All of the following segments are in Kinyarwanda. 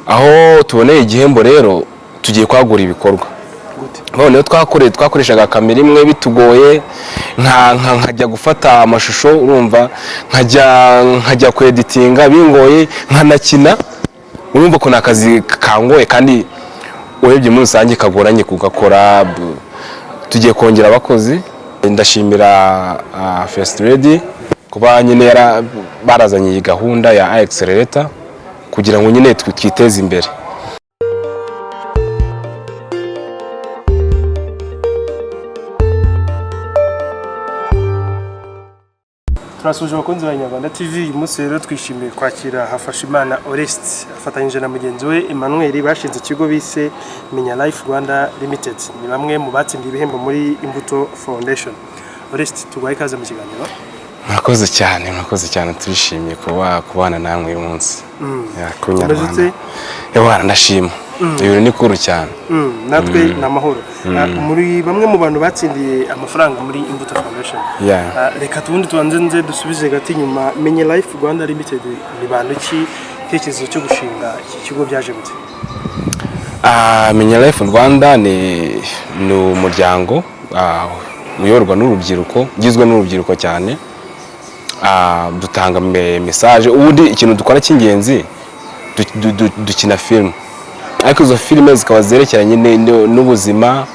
Aho tuboneye igihembo rero, tugiye kwagura ibikorwa. Gute? Noneho twakoreshaga kamera imwe bitugoye, nkajya gufata amashusho, urumva, nkajya kweditinga bingoye, nkanakina. Urumva ko ni akazi kangoye, kandi urebye muri rusange kagoranye kugakora. Tugiye kongera abakozi. Ndashimira First Lady kuba nyine barazanye iyi gahunda ya Accelerator kugira ngo nyine twiteze imbere. Turasuje abakunzi ba Inyarwanda TV. Uyu munsi rero twishimiye kwakira Hafashimana Oreste afatanyije na mugenzi we Emmanuel, bashinze ikigo bise Menya Life Rwanda Limited. Ni bamwe mu batsindiye ibihembo muri Imbuto Foundation. Oreste, tuguhaye ikaze mu kiganiro. Murakoze cyane, murakoze cyane. Turishimye kuba kubana namwe uyu munsi. Ya, ku Umeze Nyarwanda. ute? Ewana, ndashima, ibintu ni cool cyane. Natwe ni amahoro. Muri bamwe mu bantu batsindiye amafaranga muri Imbuto Foundation. Reka tubundi tubanze nze dusubize gato inyuma. Menya Life Rwanda Limited ni bantu ki? Icyerekezo cyo gushinga iki kigo byaje gute? Menya Life Rwanda ni umuryango uyoborwa n'urubyiruko, ugizwe n'urubyiruko cyane. Dutanga message. Ubundi ikintu dukora cy'ingenzi, dukina filime, ariko izo filime zikaba zerekeranye n'ubuzima,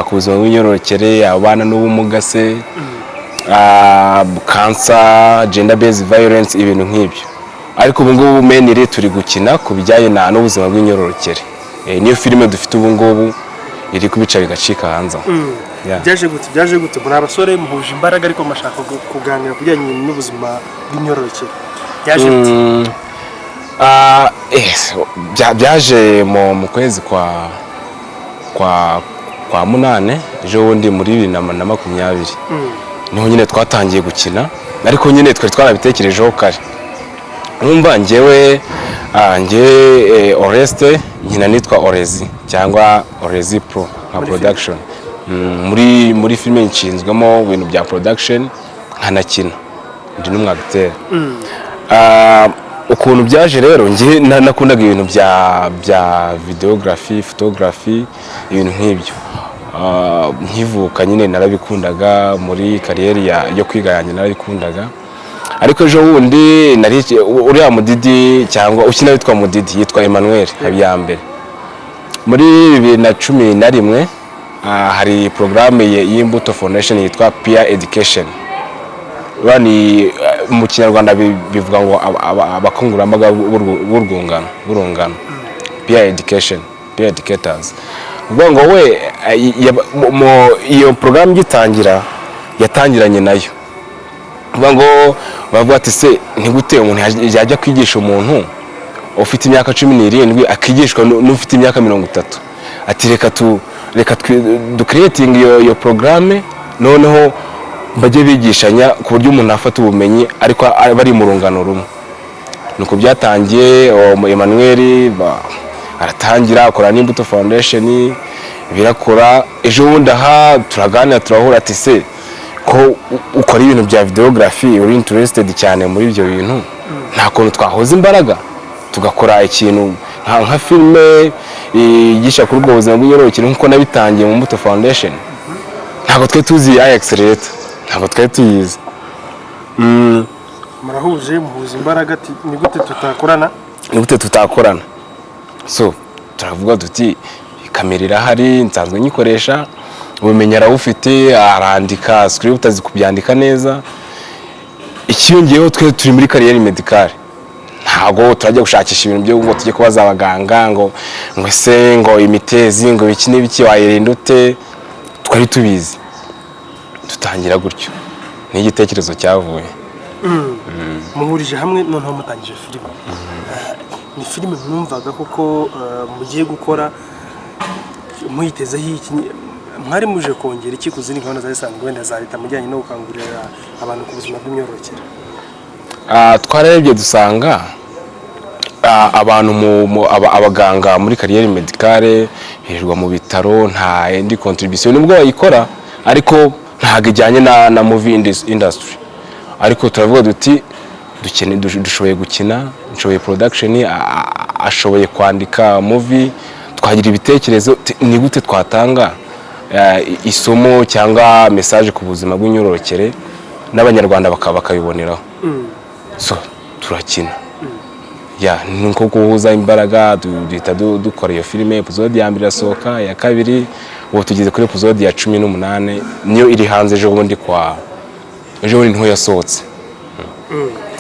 ku buzima bw'imyororokere, abana n'ubumuga se, cancer, gender based violence, ibintu nk'ibyo. Ariko ubu ngubu mainly turi gukina ku bijyanye n'ubuzima bw'imyororokere. Niyo filime dufite ubu ngubu iri kubica bigacika hanze aho. Yeah. Byaje gute? Muri abasore muhuje imbaraga, ariko mashaka kuganira ku bijyanye n'ubuzima bw'imyororokere. Byaje gute? Byaje mu kwezi kwa munane ejo bundi muri 2020, niho nyine twatangiye gukina, ariko nyine twari twarabitekerejeho kare. Numva njyewe, njyewe Oreste nkina nitwa Orezi cyangwa Orezi Pro nka Muri production. Muri filime nshinzwemo ibintu bya production, nkanakina, ndi n'umwagiteri. Ukuntu byaje rero, njye nakundaga ibintu bya videography, photography, ibintu nk'ibyo. Nkivuka nyine narabikundaga, muri career yo kwiga yanjye narabikundaga. Ariko ejo bundi nari uriya mudidi cyangwa ukina witwa Mudidi, yitwa Emmanuel Habiyambere, muri 2011, hari porogaramu y'Imbuto Foundation yitwa Peer Education. Uriya ni mu Kinyarwanda bivuga ngo abakangurambaga b'urwungano, b'urungano, peer education, peer educators. Uvuga ngo we iyo porogaramu igitangira yatangiranye nayo. Uvuga ngo bavuga ati: "Se ni gute umuntu yajya kwigisha umuntu ufite imyaka 17 akigishwa n'ufite imyaka 30?" Ati: "Reka ducreatinge iyo porogaramu, noneho bajye bigishanya ku buryo umuntu afata ubumenyi ariko bari mu rungano rumwe." Nuko byatangiye. Uwo Emmanuel aratangira akora n'Imbuto Foundation, birakora. Ejo bundi aha turaganira, turahura, ati: "Se ko ukora ibintu bya videography, uri interested cyane muri ibyo bintu, nta kuntu twahuza imbaraga tugakora ikintu nka filime yigisha kuri ubwo buzima bw'imyororokere, nk'uko nabitangiye mu Mbuto Foundation?" Ntabwo twe tuzi iyi Accelerator, ntabwo twari tuyizi. Murahuje, muhuza imbaraga, ati: "Ni gute tutakorana?" Ni gute tutakorana? So turavuga tuti: "Kamera irahari, nsanzwe nyikoresha, ubumenyi arabufite, arandika script, azi kubyandika neza." Ikiyongeyeho, twe turi muri carrière médicale, ntabwo turajya gushakisha ibintu byo ngo tujye kubaza abaganga ngo ese ngo imitezi, ngo ibiki n'ibiki, wayirinda ute? Twari tubizi. Dutangira gutyo, ni igitekerezo cyavuye. Muhurije hamwe, noneho mutangije filime. Ni filime mwumvaga koko mugiye gukora muyitezeho iki? Mwari muje kongera iki ku zindi gahunda zari zisanzwe wenda za leta mu bijyanye no gukangurira abantu ku buzima bw'imyororokere? Twararebye dusanga abantu abaganga muri carrière médicale birirwa mu bitaro, nta indi contribution. Nubwo bayikora, ariko ntabwo ijyanye na movie industry. Ariko turavuga duti Dushoboye gukina, nshoboye production, ashoboye kwandika movie, twagira ibitekerezo. Ni gute twatanga isomo cyangwa message ku buzima bw'imyororokere n'Abanyarwanda bakabiboneraho? So turakina, ya ni nko guhuza imbaraga, duhita dukora iyo filime. Episode ya mbere irasohoka, iya kabiri, ubu tugeze kuri episode ya 18, niyo iri hanze ejo bundi, kwa ejo bundi niho yasohotse.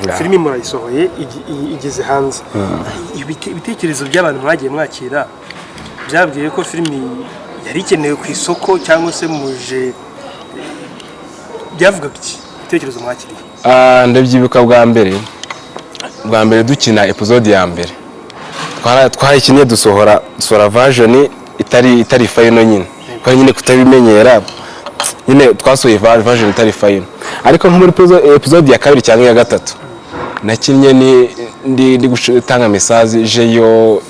Ya. Filimi murayisohoye, igeze hanze. Ibitekerezo by'abantu mwagiye mwakira byabwiye ko filimi yari ikenewe ku isoko, cyangwa se muje byavugaga iki, ibitekerezo mwakiriye? Ah, ndabyibuka bwa mbere dukina episode ya mbere, twarayikinnye, dusohora version itari final nyine, kubera nyine kutabimenyera nyine twasohoye version itari final. Ariko nko muri episode ya kabiri cyangwa iya gatatu nakinnye ni ndi gutanga message yo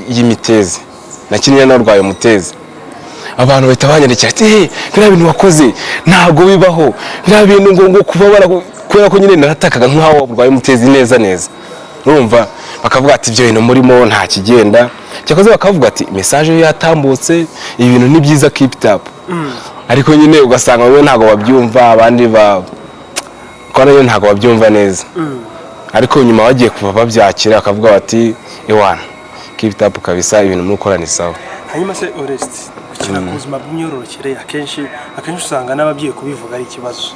y'imitezi, nakinnye narwaye umutezi. Abantu bahita banyandikira ati: "Hey, biriya bintu wakoze ntabwo bibaho, biriya bintu ngo kubabara," kubera ko nyine naratakaga nk'aho urwaye umutezi neza neza. Urumva, bakavuga ati: "Ibyo bintu murimo nta kigenda." Cyakoze bakavuga ati: "Message yo yatambutse, ibi bintu ni byiza, keep it up." Ariko nyine ugasanga bamwe ntabwo babyumva, abandi ba ko nayo ntabwo babyumva neza. Ariko nyuma bagiye kuva babyakira, bakavuga bati: "Ewana, keep it up kabisa, ibintu muri gukora ni sawa." Hanyuma se Oreste, gukina ku buzima bw'imyororokere, akenshi usanga n'ababyeyi kubivuga ari ikibazo,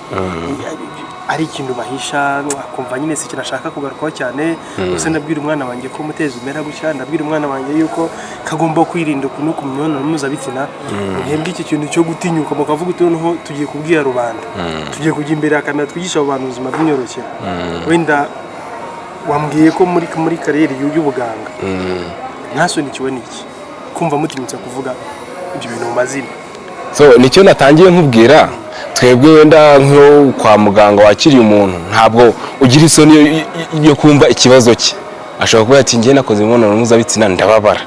ari ikintu bahisha, akumva nyine si ikintu ashaka kugarukaho cyane. Gusa ndabwira umwana wanjye ko umutezi umera gutya, ndabwira umwana wanjye yuko kagomba kwirinda ukuntu ku mibonano mpuzabitsina. Mwebwe iki kintu cyo gutinyuka mukavuga uti: "Noneho tugiye kubwira rubanda, tugiye kujya imbere ya kamera, twigisha abo bantu ubuzima bw'imyororokere," wenda wambwiye ko muri carrière y'ubuganga, mwasunikiwe n'iki kumva mutinyutse kuvuga ibyo bintu mu mazina? So nicyo natangiye nkubwira, twebwe wenda nko kwa muganga wakiriye umuntu, ntabwo ugira isoni yo kumva ikibazo cye. Ashobora kuba ati: "Njye nakoze imibonano mpuzabitsina ndababara."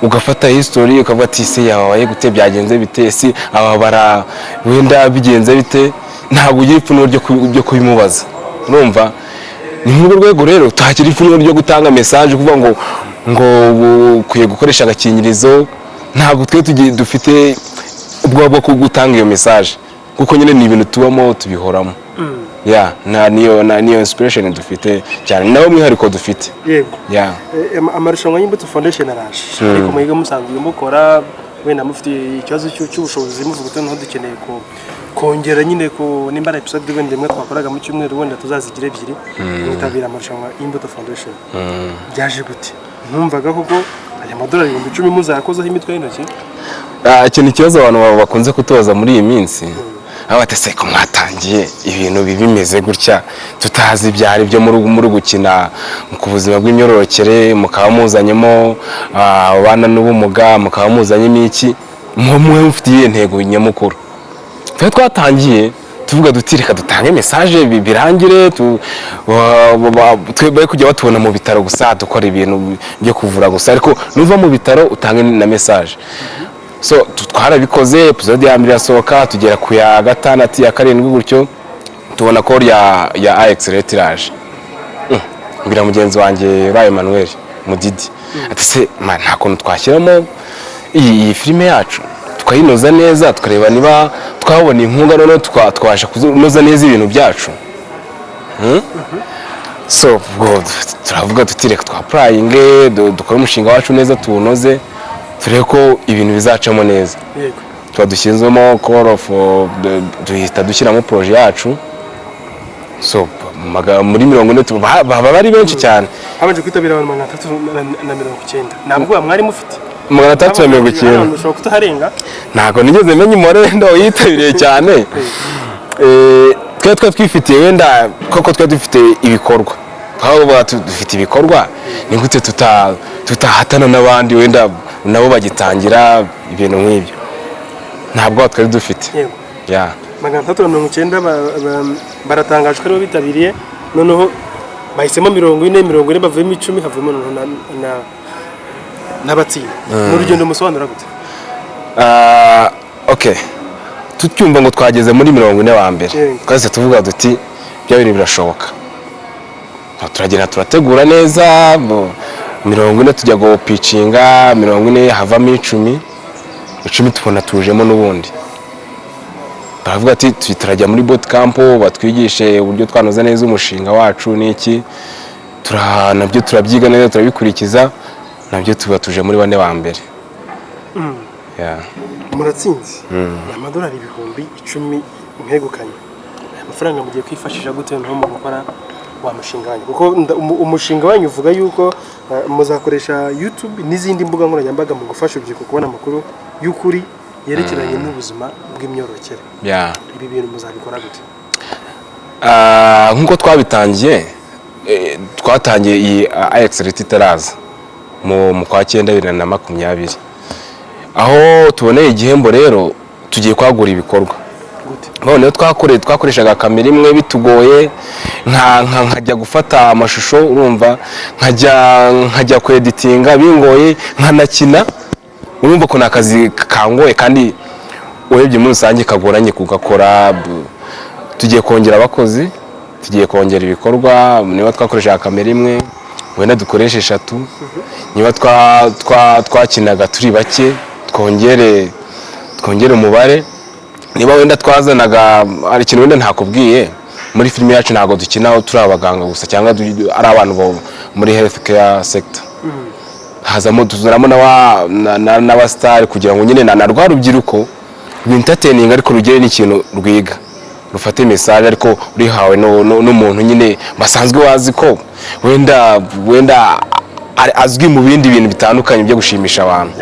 Ugafata history, ukavuga ati: "Ese yababaye gute? Byagenze bite? Ese ababara wenda bigenze bite?" Ntabwo ugira ipfunwe ryo kubimubaza. Urumva, ni muri urwo rwego rero tuhagira ipfunwe ryo gutanga message, kuvuga ngo ukwiye gukoresha agakingirizo. Ntabwo twe dufite ubwoba bwo gutanga iyo message, kuko nyine ni ibintu tubamo, tubihoramo. Ya, na niyo na niyo inspiration dufite cyane, ni nawo mwihariko dufite. Yego. Ya. Amarushanwa y'Imbuto Foundation araje, ariko mwiga musanzwe mukora, wenda mufite ikibazo cy'ubushobozi, muvuga uti: "Noneho dukeneye ko kongera nyine ko nimba ari episode wenda imwe twakoraga mu cyumweru, wenda tuzazigira ebyiri." Mwitabira amarushanwa y'Imbuto Foundation, byaje gute? Ntumvaga koko aya madolari 10,000 muzayakozaho imitwe y'intoki? Ah, icyo ni ikibazo abantu bakunze kutubaza muri iyi minsi, aho bati: "Se ko mwatangiye ibintu bimeze gutya, tutazi ibyo ari byo, muri gukina ku buzima bw'imyororokere, mukaba muzanyemo abana n'ubumuga, mukaba muzanyemo iki, muba mufite iyihe ntego nyamukuru?" Twe twatangiye tuvuga duti: "Reka dutange message birangire, twe bari kujya batubona mu bitaro gusa dukora ibintu byo kuvura gusa, ariko nuva mu bitaro utange na message." So twarabikoze, episode ya mbere irasohoka, tugera ku ya gatandatu, ya karindwi gutyo, tubona ko ya AX rate iraje. Mbwira mugenzi wanjye Uraye Emmanuel Mudidi ati: "Se man, nta kuntu twashyiramo iyi filime yacu, tukayinoza neza, tukareba niba twabona inkunga, noneho twabasha kunoza neza ibintu byacu?" So ubwo turavuga tuti: "Reka twapplyinge, dukore umushinga wacu neza, tuwunoze, turebe ko ibintu bizacamo neza." Tuba dushyizemo call of, duhita dushyiramo projet yacu. So muri 40 baba bari benshi cyane. Habanje kwitabira abantu 390. Ntabwo mwari mufite? 690. Abantu ushobora kutaharenga. Ntabwo nigeze menya umubare wenda witabiriye cyane. Twe twifitiye wenda koko twari dufite ibikorwa, twavuga dufite ibikorwa, ni gute tutahatana n'abandi wenda nabo bagitangira ibintu nk'ibyo? Ntabwo twari dufite. Ya. 690 baratangajwe ko aribo bitabiriye. Noneho bahisemo 40, 40 bavuyemo 10, havuyemo noneho n'abatsinda. Ni urugendo musobanura gute? Ah, okay, tucyumva ngo twageze muri 40 wa mbere, twahise tuvuga duti: "Bya bintu birashoboka." Turagenda turategura neza, 40 tujya gupitchinga, 40 havamo 10, 10 tubona tujemo. N'ubundi baravuga ati turajya muri bootcamp batwigishe uburyo twanoza neza umushinga wacu n'iki. Nabyo turabyiga neza, turabikurikiza, nabyo tuba tuje muri bane ba mbere. Yeah. Muratsinze, ni amadolari 10,000 mwegukanye. Aya mafaranga mugiye kwifashisha gute noneho mu gukora wa mushinga wanyu? Kuko umushinga wanyu uvuga yuko muzakoresha YouTube n'izindi mbuga nkoranyambaga mu gufasha urubyiruko kubona amakuru y'ukuri yerekeranye n'ubuzima bw'imyororokere. Ibi bintu muzabikora gute? Ah, nk'uko twabitangiye, twatangiye iyi iAccelerate itaraza mu kwa cyenda 2020. Aho tuboneye igihembo rero, tugiye kwagura ibikorwa. Gute? Noneho twakoreshaga kamera imwe bitugoye, nkajya gufata amashusho, urumva, nkajya kweditinga bingoye, nkanakina. Urumva ko ni akazi kangoye, kandi urebye muri rusange kagoranye kugakora. Tugiye kongera abakozi, tugiye kongera ibikorwa. Niba twakoreshaga kamera imwe, wenda dukoreshe eshatu. Niba twakinaga turi bake, twongere umubare. Niba wenda twazanaga, hari ikintu wenda ntakubwiye, muri filime yacu ntabwo dukina turi abaganga gusa cyangwa ari abantu bo muri health care sector. Hazamo, tuzanamo n'abasitari kugira ngo nyine na rwa rubyiruko rw'entertaining, ariko rugere n'ikintu rwiga, rufate message, ariko rihawe n'umuntu nyine basanzwe bazi ko wenda azwi mu bindi bintu bitandukanye byo gushimisha abantu.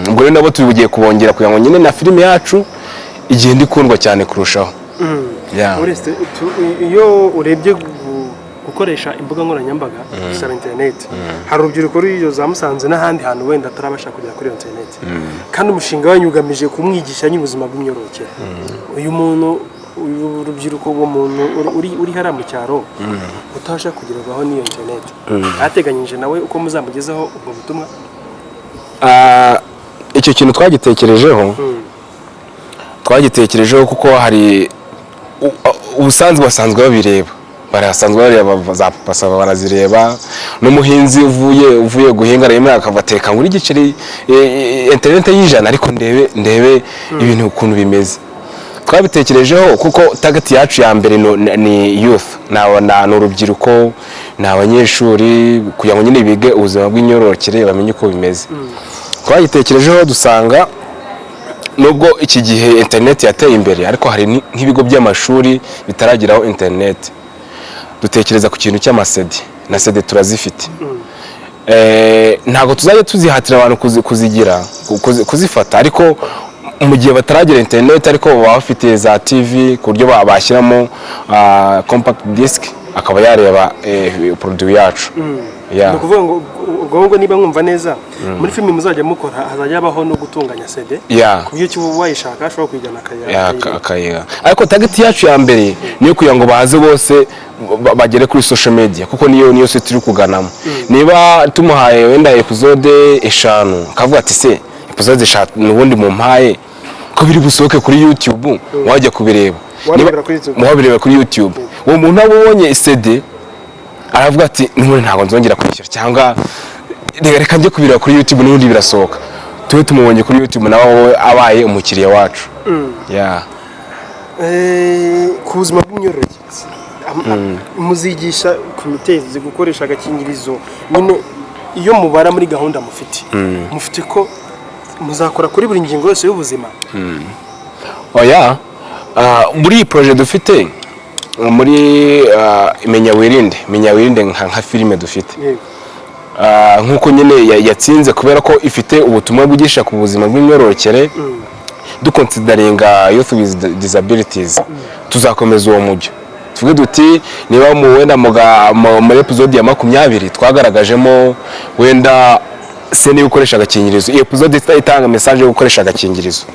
Ubwo rero nabo tugiye kubongera kugira ngo nyine na filime yacu igenda ikundwa cyane kurushaho. Yeah. Oreste, iyo urebye gukoresha imbuga nkoranyambaga bisaba interineti. Hari urubyiruko ruri iyo za Musanze n'ahandi hantu wenda atarabasha kugera kuri iyo interineti, kandi umushinga wanyu ugamije kumwigisha nyine ubuzima bw'imyororokere. Uyu muntu, uyu rubyiruko, uwo muntu uri hariya mu cyaro utabasha kugerwaho n'iyo interineti, ateganyije nawe uko muzamugezaho ubwo butumwa? Ah, icyo kintu twagitekerejeho, twagitekerejeho kuko hari ubusanzwe basanzwe babireba, barasanzwe bareba za Papa Sava, barazireba. N'umuhinzi uvuye guhinga aremera akavateka ngo igiceri, interineti y'ijana, ariko ndebe ibintu ukuntu bimeze. Twabitekerejeho kuko target yacu ya mbere ni youth, ni urubyiruko, ni abanyeshuri, kugira ngo nyine bige ubuzima bw'imyororokere, bamenye uko bimeze. Twagitekerejeho dusanga nubwo iki gihe interineti yateye imbere, ariko hari nk'ibigo by'amashuri bitarageraho interineti. Dutekereza ku kintu cy'ama CD, na CD turazifite. Ntabwo tuzajya tuzihatira abantu kuzigira, kuzifata, ariko mu gihe bataragira interineti, ariko baba bafite za TV, ku buryo bashyiramo compact disc akaba yareba produit yacu. Yeah. Ni ukuvuga ngo ubwo ngubwo, niba mwumva neza, muri filime muzajya mukora hazajya habaho no gutunganya CD ku buryo ki wayishaka ashobora kuyijyana akayireba. Akayiga. Ariko target yacu ya mbere niyo kugira ngo baze bose bagere kuri social media, kuko niyo si turi kuganamo. Niba tumuhaye wenda episode 5, akavuga ati: "Se episode 5 ubundi mumpaye ko biri busohoke kuri YouTube, wajya kubireba?" Wabireba kuri YouTube. Wabireba kuri YouTube. Uwo muntu aba ubonye CD aravuga ati: "N'ubundi ntabwo nzongera kwishyura, cyangwa reka njye kubireba kuri YouTube, n'ubundi birasohoka." Tube tumubonye kuri YouTube, nawe abaye umukiriya wacu. Yeah. Ku buzima bw'imyororokere, muzigisha ku mitekerereze, gukoresha agakingirizo nyine. Iyo mubara muri gahunda mufite ko muzakora kuri buri ngingo yose y'ubuzima? Oya. Ah, muri iyi projet dufite muri Menya Wirinde, Menya Wirinde nka filime dufite, nk'uko nyine yatsinze kubera ko ifite ubutumwa bwigisha ku buzima bw'imyororokere, duconsideringa youth with disabilities, tuzakomeza uwo mujyo. Tuvuge duti niba mu wenda muri episode ya 20 twagaragajemo wenda scène yo gukoresha agakingirizo, iyo episode itanga message yo gukoresha agakingirizo,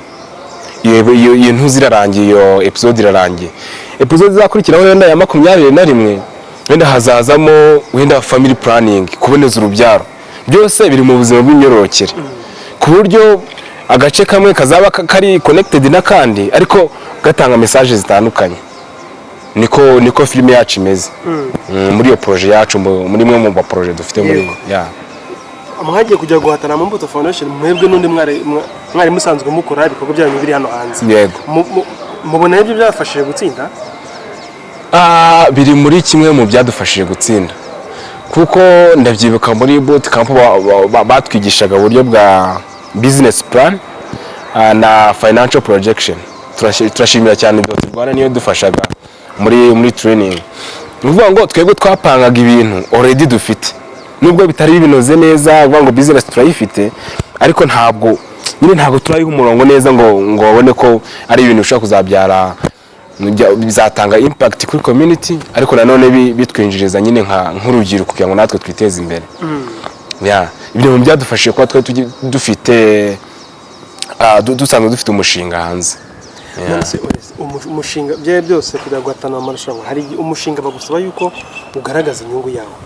iyo ntuzi irarangiye, iyo episode irarangiye. Episode izakurikiraho wenda ya 21, wenda hazazamo wenda family planning, kuboneza urubyaro. Byose biri mu buzima bw'imyororokere, ku buryo agace kamwe kazaba kari connected n'akandi, ariko gatanga message zitandukanye. Niko filime yacu imeze. Muri iyo projet yacu, muri imwe mu ma projet dufite muri ya. Mwagiye kujya guhatana mu Mbuto Foundation, mwebwe n'undi mwari musanzwe mukora ibikorwa byanyu biri hano hanze. Yego. Mubona ibyo byafashije gutsinda? Biri muri kimwe mu byadufashije gutsinda, kuko ndabyibuka muri boot camp batwigishaga uburyo bwa business plan na financial projection. Turashimira cyane Dot Rwanda, niyo dufashaga muri training. Ni ukuvuga ngo twebwe twapangaga ibintu already dufite, nubwo bitari binoze neza. Kuvuga ngo business turayifite, ariko ntabwo nyine ntabwo turayiha umurongo neza ngo babone ko ari ibintu bishobora kuzabyara, bizatanga impact kuri community, ariko nanone bitwinjiriza nyine nk'urubyiruko kugira ngo natwe twiteze imbere. Yeah. Ibyo bintu byadufashije kuba twari dufite dusanzwe dufite umushinga hanze. Yeah. None se Oreste, umushinga byari byose kujya guhatana mu marushanwa, hari umushinga bagusaba yuko ugaragaza inyungu yawe.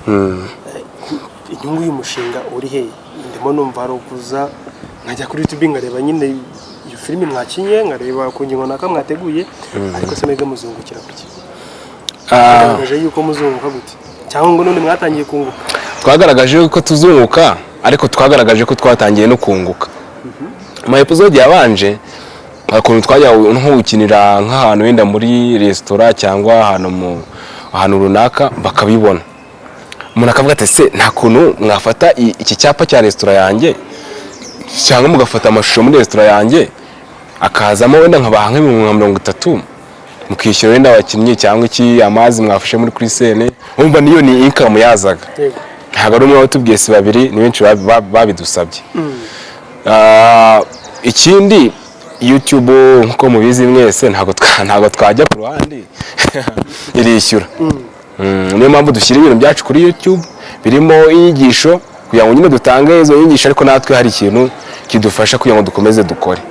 Inyungu y'umushinga uri he? Ndimo numva hari ukuza nkajya kuri YouTube nkareba nyine iyo filimi mwakinye, nkareba ku ngingo naka mwateguye, ariko se mwebwe muzungukira kuki? Mwagaragaje yuko muzunguka gute, cyangwa ngo none mwatangiye kunguka? Twagaragaje ko tuzunguka, ariko twagaragaje ko twatangiye no kunguka. Mu episode yabanje, hari ukuntu twajya nko gukinira nk'ahantu wenda muri resitora cyangwa ahantu mu ahantu runaka, bakabibona, umuntu akavuga ati: "Se nta kuntu mwafata iki cyapa cya resitora yanjye, cyangwa mugafata amashusho muri resitora yanjye, akazamo, wenda nkabaha nka 30,000, mukishyura wenda abakinnyi cyangwa iki, amazi mwafashe muri kuri scène?" Wumva niyo ni income yazaga. Ntabwo ari umwe watubwiye, si babiri, ni benshi babidusabye. Ikindi, YouTube, nkuko mubizi mwese, ntabwo twajya ku ruhande, irishyura. Niyo mpamvu dushyira ibintu byacu kuri YouTube birimo inyigisho, kugira ngo nyine dutange izo nyigisho, ariko natwe hari ikintu kidufasha kugira ngo dukomeze dukore.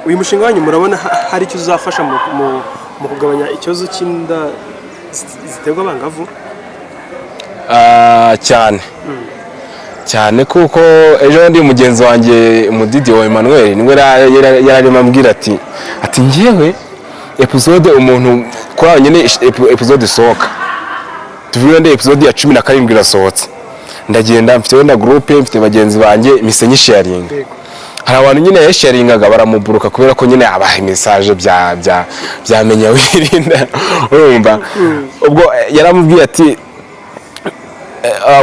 Uyu mushinga wanyu murabona hari icyo uzafasha mu kugabanya ikibazo cy'inda ziterwa abangavu? Cyane cyane, kuko ejo bundi mugenzi wanjye Umudidi wa Emmanuel niwe yari arimo ambwira ati: "Njyewe episode umuntu kuri nyine episode isohoka, tuvuge wenda episode ya 17 irasohotse, ndagenda, mfite wenda groupe, mfite bagenzi banjye, mise nyisharinga." Hari abantu nyine yasharingaga baramuburuka, kubera ko nyine abaha message bya byamenya wirinda. Urumva ubwo yaramubwiye ati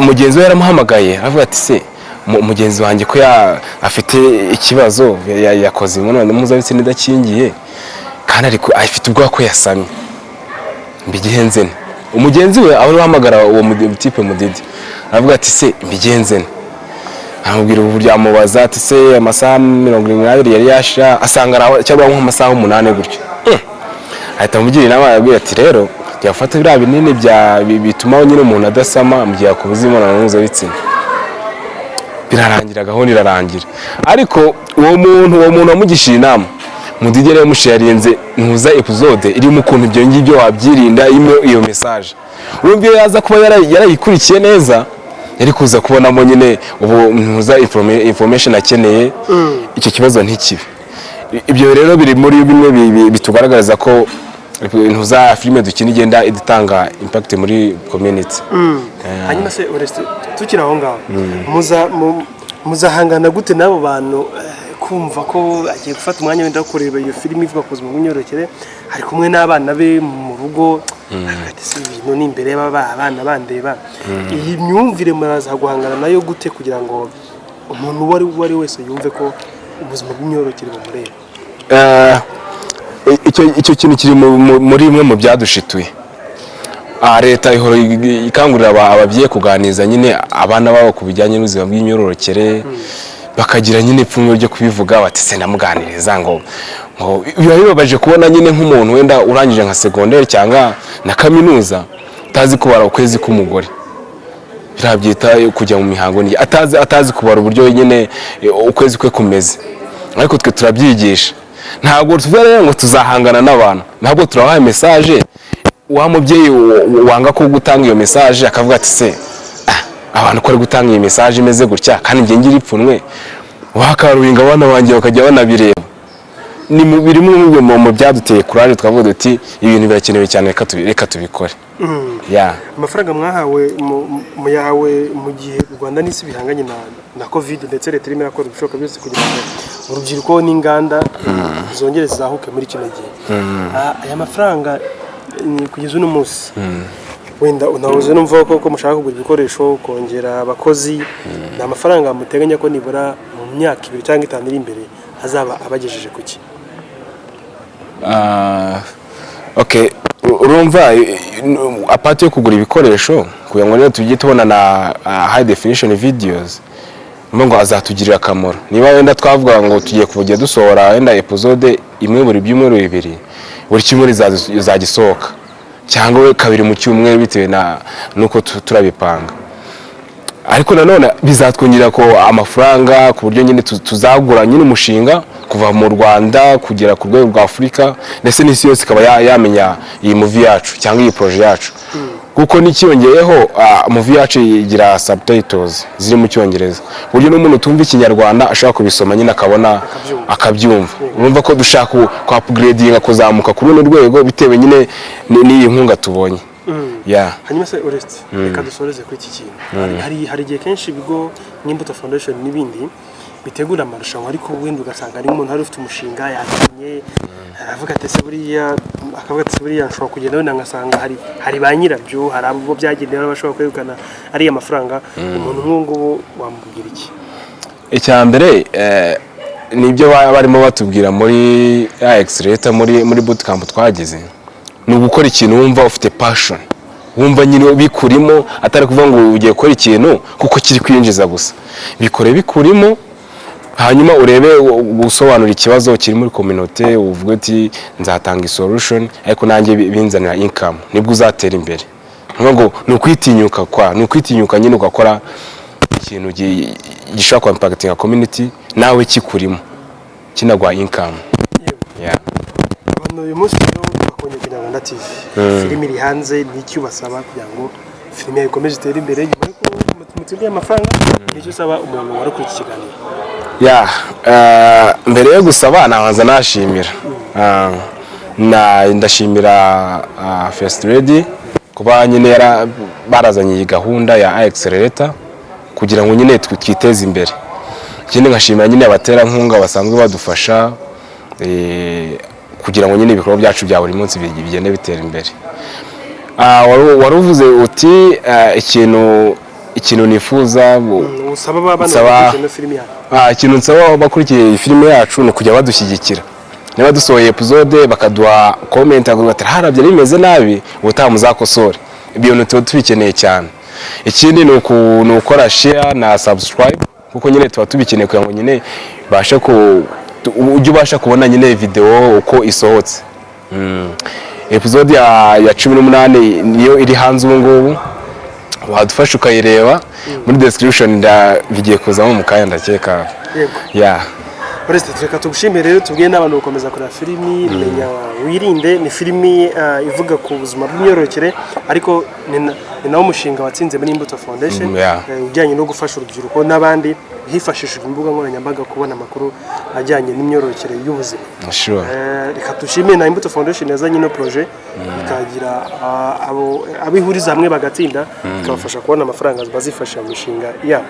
mugenzi we yaramuhamagaye, aravuga ati: "Se mugenzi wanjye ko afite ikibazo, yakoze imibonano mpuzabitsina idakingiye, kandi ariko afite ubwoba ko yasamye, mbigenze nte?" Umugenzi we aho uhamagara uwo type Mudidi, aravuga ati: "Se mbigenze nte?" Aramubwira uburyo, amubaza ati: "Se amasaha 72 yari yashira?" Asanga cyangwa nk'amasaha 8 gutyo. Ahita amugira inama, arabwira ati: "Rero jya ufata biriya binini bituma nyine umuntu adasama mu gihe yakoze imibonano mpuzabitsina." Birarangira, gahunda irarangira. Ariko uwo muntu wamugishije inama, Mudidi, yari yamusharinze ntuza episode irimo ukuntu ibyo ngibyo wabyirinda, irimo iyo message. Urumva iyo yaza kuba yarayikurikiye neza, yari kuza kubonamo nyine ubu ntuza information akeneye, icyo kibazo ntikibe. Ibyo rero biri muri bimwe bitugaragariza ko ntuza filime dukina igenda idutanga impact muri community. Hanyuma se Oreste, tukiri aho ngaho, muzahangana gute n'abo bantu, kumva ko agiye gufata umwanya wenda wo kureba iyo filime ivuga ku buzima bw'imyororokere, ari kumwe n'abana be mu rugo, akavuga ati: "Si ibintu ni imbere y'aba abana bandeba?" Iyi myumvire muraza guhangana nayo gute kugira ngo umuntu uwo ari we wese yumve ko ubuzima bw'imyororokere bumureba? Icyo kintu kiri muri bimwe mu byadushituye. Leta ihora ikangurira ababyeyi kuganiriza nyine abana babo ku bijyanye n'ubuzima bw'imyororokere, bakagira nyine ipfunwe ryo kubivuga, bati: "Se ndamuganiriza ngo Biba bibabaje kubona nyine nk'umuntu wenda urangije nka segonderi cyangwa na kaminuza utazi kubara ukwezi k'umugore, birabyita kujya mu mihango, ni atazi kubara uburyo nyine ukwezi kwe kumeze. Ariko twe turabyigisha. Ntabwo tuvuga rero ngo tuzahangana n'abantu, ntabwo turabaha message. Wa mubyeyi wanga ko gutanga iyo message, akavuga ati: "Se abantu ko ari gutanga iyi message imeze gutya, kandi njye ngira ipfunwe, wakaruhinga abana banjye bakajya banabireba." Ni biri mu byaduteye courage, twavuga duti ibintu birakenewe cyane, reka tubikore, yeah. Amafaranga mwahawe muyahawe mu gihe u Rwanda n'isi bihanganye na COVID, ndetse leta irimo irakora ibishoboka byose kugira ngo urubyiruko n'inganda zongere zizahuke muri kino gihe. Aya mafaranga ni kugeza uno munsi, wenda unahoze numva ko mushaka kugura ibikoresho, kongera abakozi, ni amafaranga muteganya ko nibura mu myaka 2 cyangwa 5 iri imbere azaba abagejeje ku ki? Okay, urumva apart yo kugura ibikoresho kugira ngo rero tujye tubona na high definition videos, niyo ngo azatugirira akamaro. Niba wenda twavuga ngo tugiye kujya dusohora wenda episode imwe buri byumweru 2, buri cyumweru izajya isohoka, cyangwa we kabiri mu cyumweru, bitewe na nuko turabipanga. Ariko nanone bizatwongerera ko amafaranga ku buryo nyine tuzagura nyine umushinga kuva mu Rwanda kugera ku rwego rwa Afurika, ndetse n'isi yose ikaba yamenya iyi movie yacu cyangwa iyi projet yacu, kuko n'ikiyongeyeho, movie yacu igira subtitles ziri mu Cyongereza, ku buryo n'umuntu utumva Ikinyarwanda ashobora kubisoma nyine akabona, akabyumva. Urumva ko dushaka ku upgradinga, kuzamuka ku rundi rwego, bitewe nyine n'iyi nkunga tubonye, yeah. Hanyuma se Oreste, reka dusoreze kuri iki kintu. Hari igihe kenshi ibigo nk'Imbuto Foundation n'ibindi bitegura amarushanwa, ariko wenda ugasanga hari umuntu wari ufite umushinga yatinye, aravuga ati ese buriya, akavuga ati ese buriya nshobora kugenda wenda ngasanga hari ba nyirabyo, hari abo byagenewe bashobora kwegukana ariya mafaranga. Umuntu nk'ubu ngubu wamubwira iki? Icya mbere, nibyo barimo batubwira muri accelerator, muri bootcamp twagize, ni ugukora ikintu wumva ufite passion, wumva nyine bikurimo, atari kuvuga ngo ugiye gukora ikintu kuko kiri kwinjiza gusa. Bikore bikurimo, hanyuma urebe gusobanura ikibazo kiri muri communauté, uvuge uti nzatanga solution ariko nanjye binzanira income, nibwo uzatera imbere. Ni ngo ni ukwitinyuka kwa ni ukwitinyuka nyine ugakora ikintu gishobora kwa impactinga community, nawe kikurimo, kinaguha income, yeah. Abantu uyu munsi rero bakubonye ku Nyarwanda TV, filime iri hanze. Ni iki ubasaba kugira ngo filime yawe ikomeze itere imbere nyuma y'uko mutsindiye amafaranga? Ni icyo usaba umuntu wari kuri iki kiganiro? Yeah, mbere yo gusaba nabanza nashimira. Ndashimira First Lady kuba nyine barazanye iyi gahunda ya Accelerator kugira ngo nyine twiteze imbere. Ikindi nkashimira nyine abaterankunga basanzwe badufasha, kugira ngo nyine ibikorwa byacu bya buri munsi bigende bitera imbere. Wari uvuze uti ikintu nifuza Usaba ba bana bakurikiye ino filime yawe. Ikintu nsaba abakurikiye iyi filime yacu ni ukujya badushyigikira. Niba dusohoye episode bakaduha comment, bakavuga ati harabye bimeze nabi, ubutaha muzakosore. Ibyo bintu tuba tubikeneye cyane. Ikindi ni ukora share na subscribe, kuko nyine tuba tubikeneye kugira ngo nyine bashe ku ujye ubasha kubona nyine video uko isohotse. Episode ya 18 niyo iri hanze ubu ngubu, wadufasha ukayireba muri description, bigiye kuzamo mu kanya ndakeka. Yego. Yeah. Oreste, reka tugushimire rero, tubwiye n'abantu gukomeza kureba filimi Menya Wirinde. Ni filimi ivuga ku buzima bw'imyororokere, ariko ni nawo mushinga watsinze muri Imbuto Foundation, ujyanye no gufasha urubyiruko n'abandi hifashishijwe imbuga nkoranyambaga kubona amakuru ajyanye n'imyororokere y'ubuzima. Reka dushimire na Imbuto Foundation yazanye ino projet, ikagira abo abihuriza hamwe bagatsinda, ikabafasha kubona amafaranga bazifashisha mu mishinga yabo.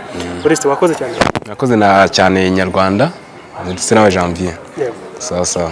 Oreste, wakoze cyane. Nakoze na cyane Inyarwanda ndetse nawe Janvier. Yego. Sawa sawa.